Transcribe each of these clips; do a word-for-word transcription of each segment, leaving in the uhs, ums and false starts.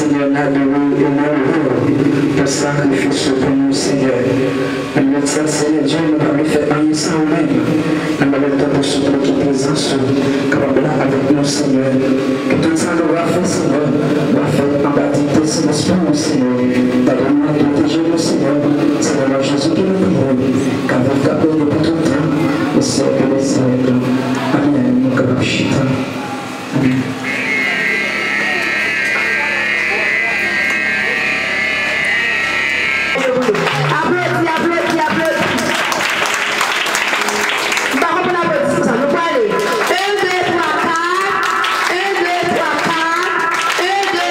Senyè, n adore w e n onore w pou sakrifis ou pou nou, Senyè. Ann met sa, Senyè Dye, nou pa vle fè anyen san ou menm. N ap mande w tanpri souple ki prezans ou kapab la avèk nou, Senyè. Ke tout sa nou va fè, Senyè, va fè anba dikte Sentespri ou, Senyè. Padone nou, pwoteje nou, Senyè. Se nan non Jezi ke nou priye, k ap viv, k ap règne pou tout tan, e syèk dè syèk. Amèn. Nou kapab chita. Amèn. Aplodi, aplodi, aplodi. M pa konprann aplodisman sa. Nou prale. En, de, twa, kat. En, de, twa, kat. En, de,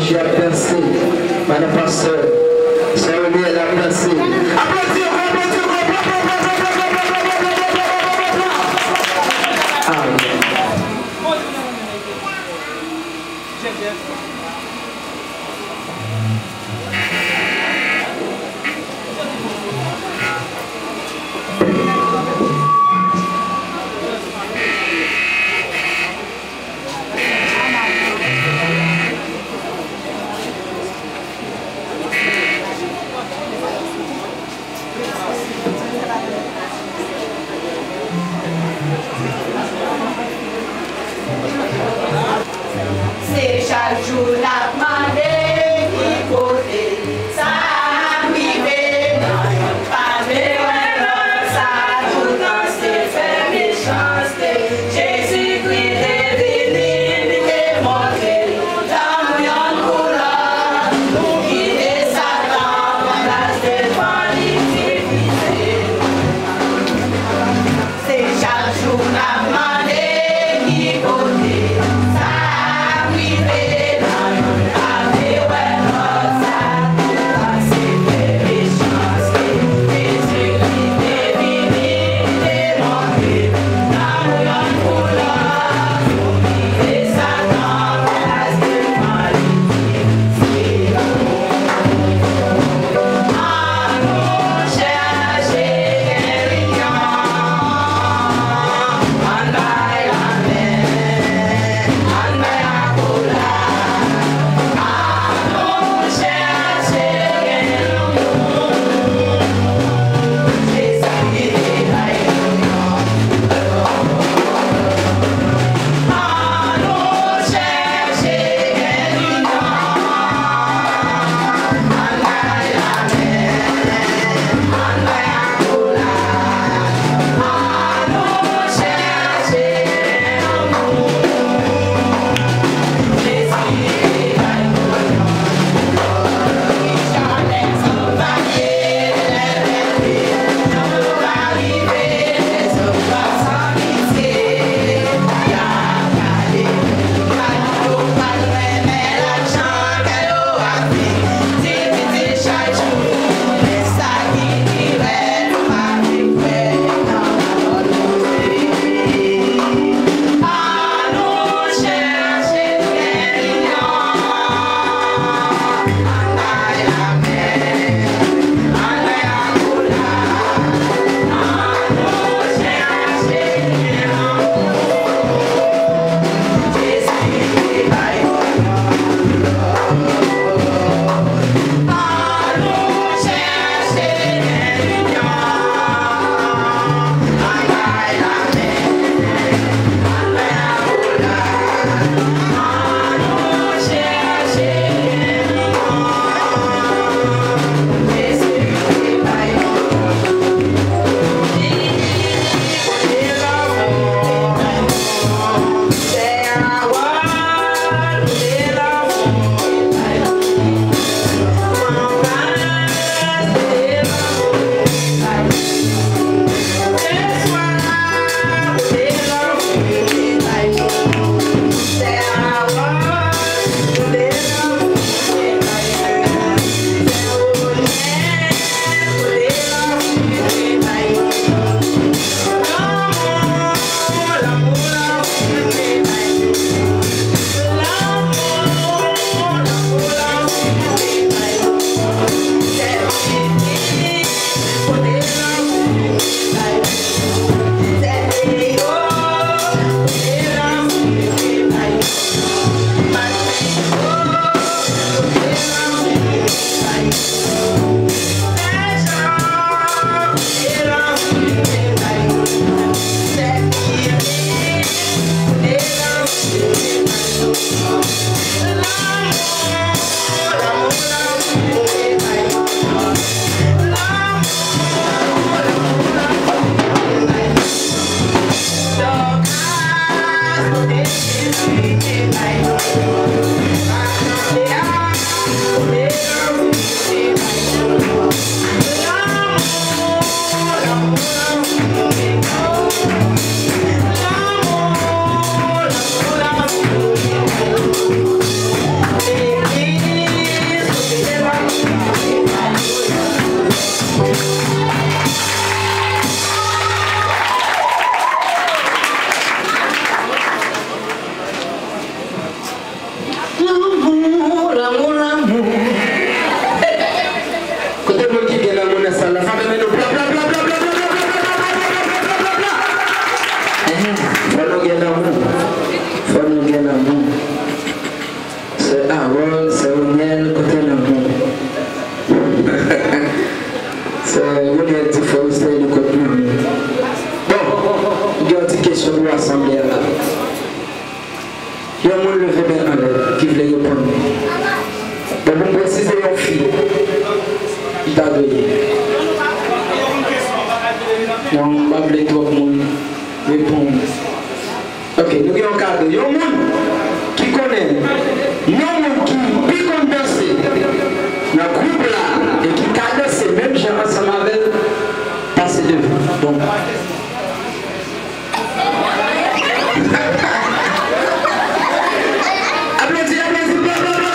J ap danse. Madan pastè, sè Reniel ap danse. Aplodi ankò, aplodi ankò, bra, bra, bra. Ah. Se chak jou n ap mande ki kote sa ap rive nan yon pa vle wè lòt sa toutan se fè mechanste. Jezikri te vini, li te montre lanmou yon pou lòt. Nou kite Satan pran plas devan li divize nou. Se chak jou n ap mande ki kote sa ap rive nan yon pa vle wè lòt sa toutan se fè mechanste. Jezikri te vini, li te montre lanmou yon pou lòt. Nou kite Satan pran plas devan li divize nou. An nou chèche gen linyon. Ann bay lamen, ann bay akola. An nou chèche gen linyon. Jezi te bay linyon. An nou chèche gen linyon. Tout moun ki gen lanmou nan sal la, frape men nou. Bla, bla, bla. Ehe, fò nou gen lanmou. Fò nou gen lanmou. Sè Harold, sè Ronel, kote lanmou? Sè Ronel di frè Stanley kote lanmou? Bon, m gen yon ti kesyon pou asanble a la. Yon moun leve men anlè ki vle reponn. Bon, pou m presize, yon fi li ta dwe ye. Non, m pa vle twòp moun reponn. Ok, nou gen yon kado. Yon moun ki konnen yon moun ki pi konn danse nan gwoup la e ki ka danse menm jan ansanm avè l, pase devan. Bon. Aplodi, aplodi, bla, bla, bla.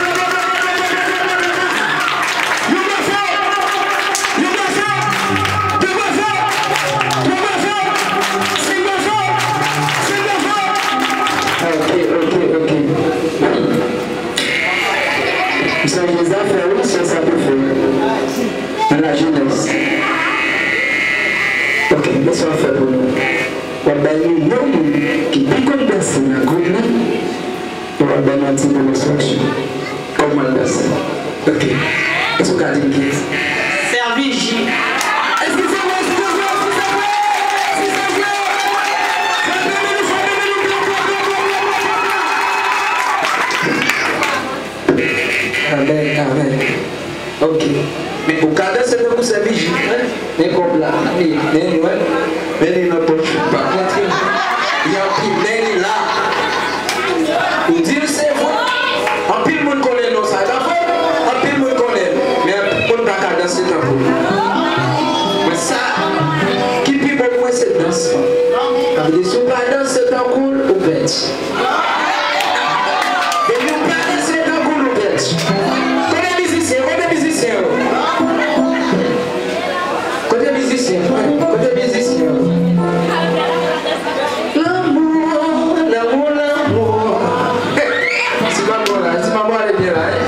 Yon bò fò, yon bò fò, de bò fò, twa bò fò, senk bò fò, senk bò fò. Ok, ok, ok. M sonje zafè wi, sa sa te fè nan lajenès. Ok, men sa w ap fè pou nou. W ap bay nou non moun ki pi konn danse nan gwoup la, e w ap bay nou yon ti bon enstriksyon. Kòman l danse? Ok. Èske w ka di m kiyès? Sè Viji. Èske se vre? Èske se vre? Èske se vre? Èske se vre? Frape men nou, frape men nou, bla, bla, bla. Amèn, amèn. Ok. Men ou ka danse tankou Sè Viji, wi. Men kòb la, men, men, wi. Men li nan pòch, pa kontre. Li anpil, men li la. Ou di l se vre. Anpil moun konnen non sa, e pa vre? Anpil moun konnen l. Men anpil moun pa ka danse tankou l. Men sa ki pi bon pou mwen, se dans lan. Sa vle di, si w pa danse tankou l, ou pèdi. Depi w pa danse tankou l, ou pèdi. Kote mizisyen? Kote mizisyen yo? Kote mizisyen? Kote mizisyen yo? Lanmou, lanmou, lanmou. Ti manman la, ti manman ale byen la, wi.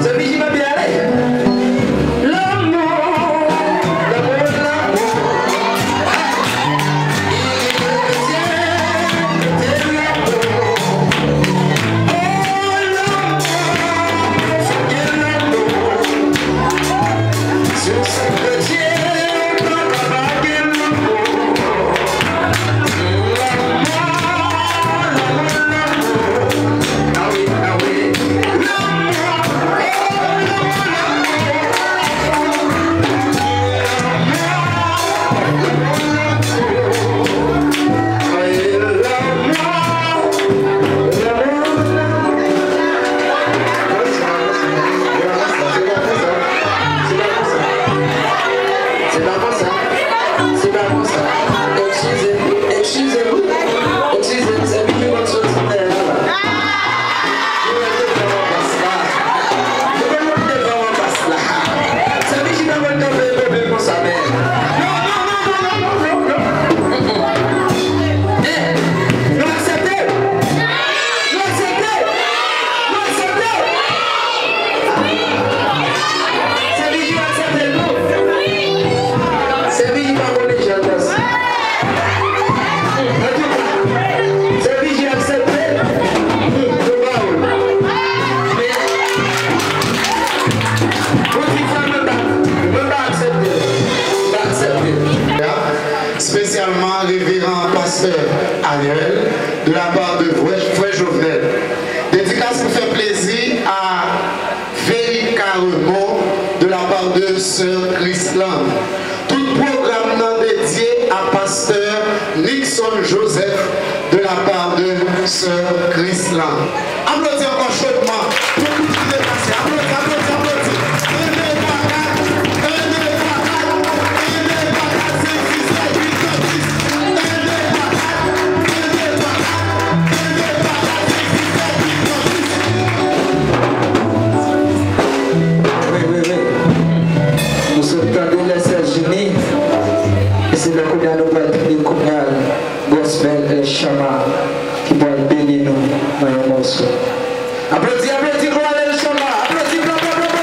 Sè Viji pa byen ale. Lanmou, lanmou, lanmou. Se pa konsa. Se pa konsa. Eskize m. Eskize m. Eskize m. Se li ki konn soti dèyè la. Li mete devan anpas la. Li mete devan anpas la. Se li ki ta konn kanpe epi konsa, men. Non, non, non. Eh, nou aksepte. Nou aksepte. Nou aksepte. Sè Viji aksepte l tou. Sè Viji pa konnen jan l danse. Antouka, Sè Viji aksepte l. Nou ba w l. Men, yon ti fwa mwen pa, mwen pa aksepte l. Mwen pa aksepte l. Espesyalman Reveran Pastè Ariel, de la part de Frè, Frè Jovenel. Dédicace pou fè plezi a Verica Raymond, de la part de Sè Krislan. Tout pwogram nan dedye a Pastè Nixon Joseph, de la part de Sè Krislan. Aplodi ankò chodman pou tout ki te pase. Aplodi, aplodi, aplodi. Enn, de, twa, kat. Enn, de, twa, kat. Enn, de, twa, kat, senk, sis, sèt, uit, nèf, dis. Enn, de, twa, kat. Enn, de, twa, kat. Enn, de, twa, kat, senk, sis, sèt, uit, nèf, dis. Wi, wi, wi. Nou sot tande Lè Sèl Jini. E se lè kounye a nou pral tande kounye a Gospel El Chama ki pral beni nou nan yon mòso. Aplodi, aplodi, glwa El Chama. Aplodi, bla, bla, bla.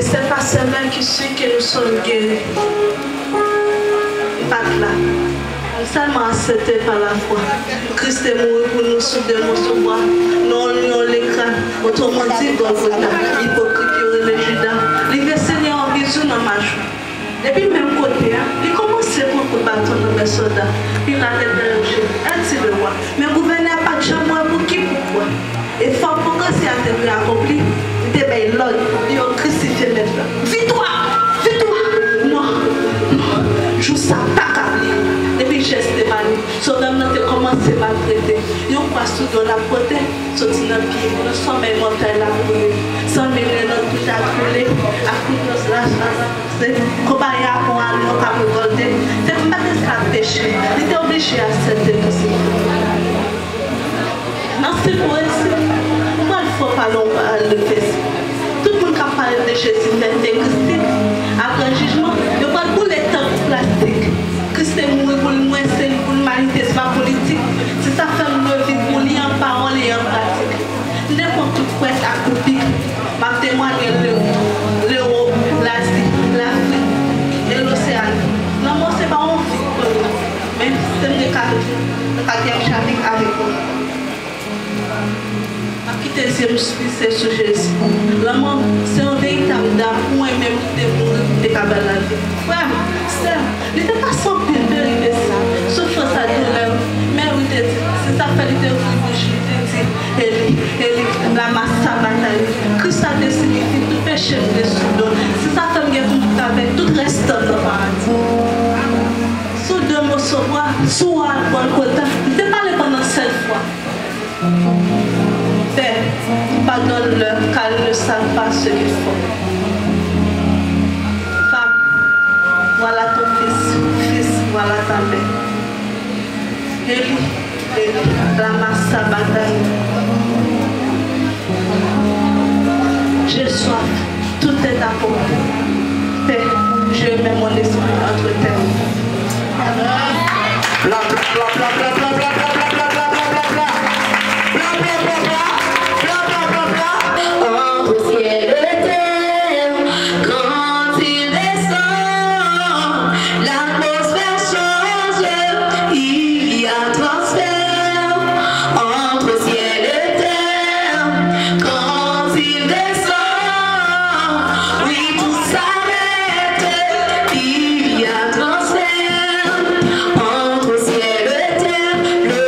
C'est par ses mains qui suis que nous sommes guéris. M pa t la. M sèlman aksepte pa lafwa. Kris te mouri pou nou sou de moso bwa. Non l yon lekran, otreman di Gòlgota. Ipokrit yo rele Jida. Li fè Senyè an bizou nan machwa. Depi menm kote a, li kòmanse pran kout baton nan men sòlda. Pilat entèwoje, "Est-il le roi?" Men gouvènè a pa t janm wè pou ki poukwa. E fò pwofesi a te vle akonpli, li te bay lòd pou yo krisifye Mèt la. "Viktwa! Viktwa!" Non, non, jou sa pa ka bliye. Depi jès te male, sòlda nan te kòmanse maltrete. Yon kwa sou do l ap pote, soti nan pye, nan sòmèy mòtèl la koule. San mil nan tout la koule, ak kout lòs la, la, la. Se konpayi a pran ale, yo k ap rekòlte. Se m pa t esklav peche. Li te oblije aksepte kousi. Nan stil pwezi, m pral fè w pale yon pawòl de pwezi. Tout moun k ap pale de Jezi fè te Kris, apre jijman, yo pral boule tanp plastik. Kris te mouri pou l, mwen se li, pou limanite, se pa politik. Se sa k fè m leve pou li an pawòl e an pratik. M te pran tout près ak tout pik. M ap temwanye Lewo, Lazi, Lafrik e Loseani. Lanmò se pa yon fik pou nou, men se m gen katriyèm chapit avèk ou. M ap kite zye m fikse sou Jezi. Lanmò se yon veritab dam pou mwen menm ki te mouri pou m te ka ba l lavi. Frè m, sè m, li te pase anpil peripesi, soufrans ak doulè, men li te di, se sa k fè li te ouvri bouch li, li te di, "Eli, Eli, lama sabaktani?" Kris sa te siyifi, "Tout peche m te sou do l." Se sa k fè m gen pou m viv avèk tout rès tan nan paradi. Sou de moso bwa, sou wòl Gòlgota, li te pale pandan sèt fwa. Père, pardonne-leur, car ils ne savent pas ce qu'ils font. Femme, voilà ton fils. Fils, voilà ta mère. Eli, Eli, lama sabaktani? J'ai soif. Tout est à propos. Père, je mets mon esprit entre tes mains. Bla, bla, bla. Bla, bla, bla, bla. Bla, bla, bla, bla. Entre ciel et terre, quand il descend, l'atmosphère change, il y a transfert. Entre ciel et terre, quand il descend, oui, tout s'arrête, il y a transfert. Entre ciel et terre, le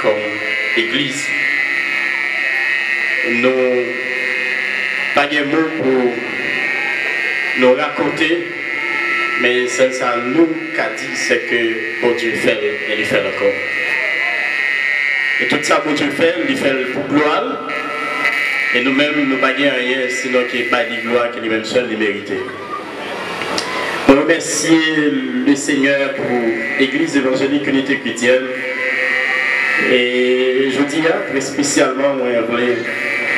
Kòm legliz, nou pa gen mo pou nou rakonte, men sèl sa nou ka di, se ke Bondye fè l e li fè l ankò. E tout sa Bondye fè, li fè l pou glwa l. E nou menm, nou pa gen anyen sinon ke bay li glwa ke li menm sèl li merite. Mwen remèsye Lesenyè pou Legliz Evanjelik Inite Kretyèn. E jodi a, trè espesyalman, mwen vle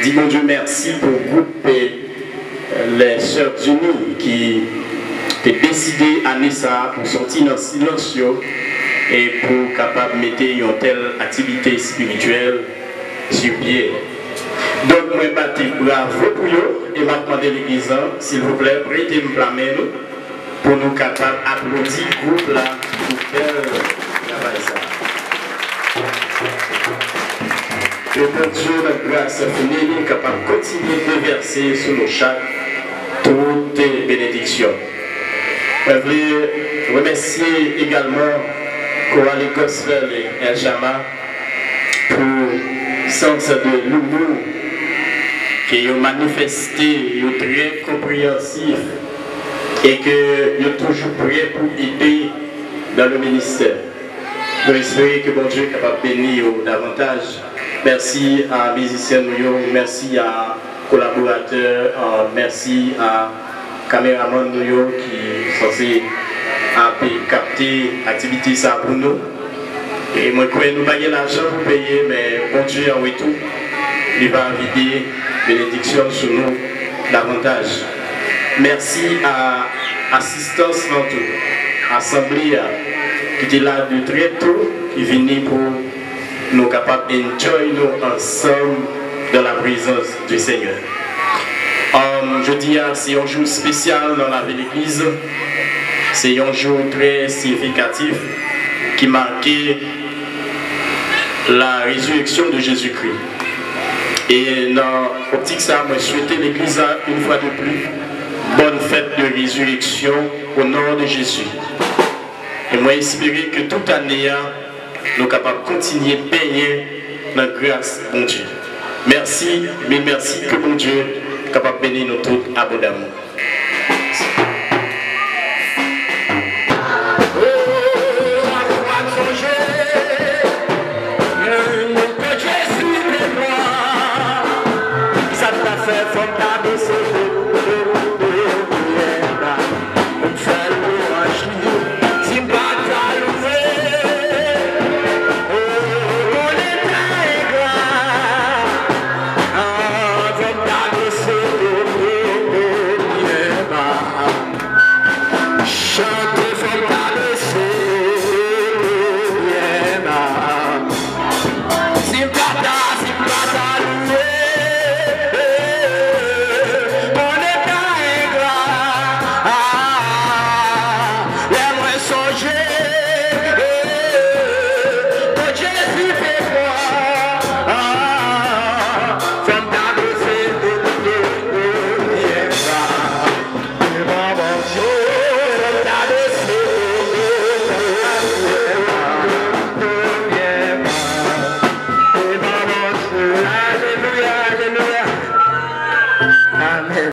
di Bondye mèsi pou gwoup, eh, Les Sœurs Unies ki te deside ane sa a pou sòti nan silans yo e pou kapab mete yon tèl aktivite espirityèl sou pye. Donk, mwen bati bravo pou yo e m ap mande legliz lan, silvouplè, prete m pla men nou pou nou kapab aplodi gwoup la pou bèl travay sa a. Ke Bondye nan gras enfini li kapab kontinye devèse sou nou chak tout benediksyon. Mwen vle remèsye egalman Chorale Gospel El Shama pou sans de l'humour ke yo manifeste, yo trè konpreyansif e ke yo toujou prè pou ede dans le ministère. Nou espere ke Bondye kapab beni yo davantaj. Mèsi a mizisyen nou yo, mèsi a kolaboratè, a, mèsi a kameramann nou yo ki sanse ap kapte aktivite sa pou nou. E mwen kwè nou pa gen lajan pou peye, men Bondye an retou, li va vide benediksyon sou nou davantaj. Mèsi a asistans lan tou, asanble a, ki te la de trè to, ki vini pou nou kapab enjoy nou ansanm dans la présence du Seigneur. Um, jodi a, se yon jou espesyal nan lavi legliz. Se yon jou trè siyifikatif ki make la résurrection de Jésus-Christ. E nan optik sa, mwen swete legliz la, une fois de plus, bonne fête de résurrection au nom de Jésus. E mwen espere ke tout ane a, nou kapab kontinye benyen nan gras Bondye. Mèsi, mil mèsi, ke Bondye kapab beni nou tout abondaman.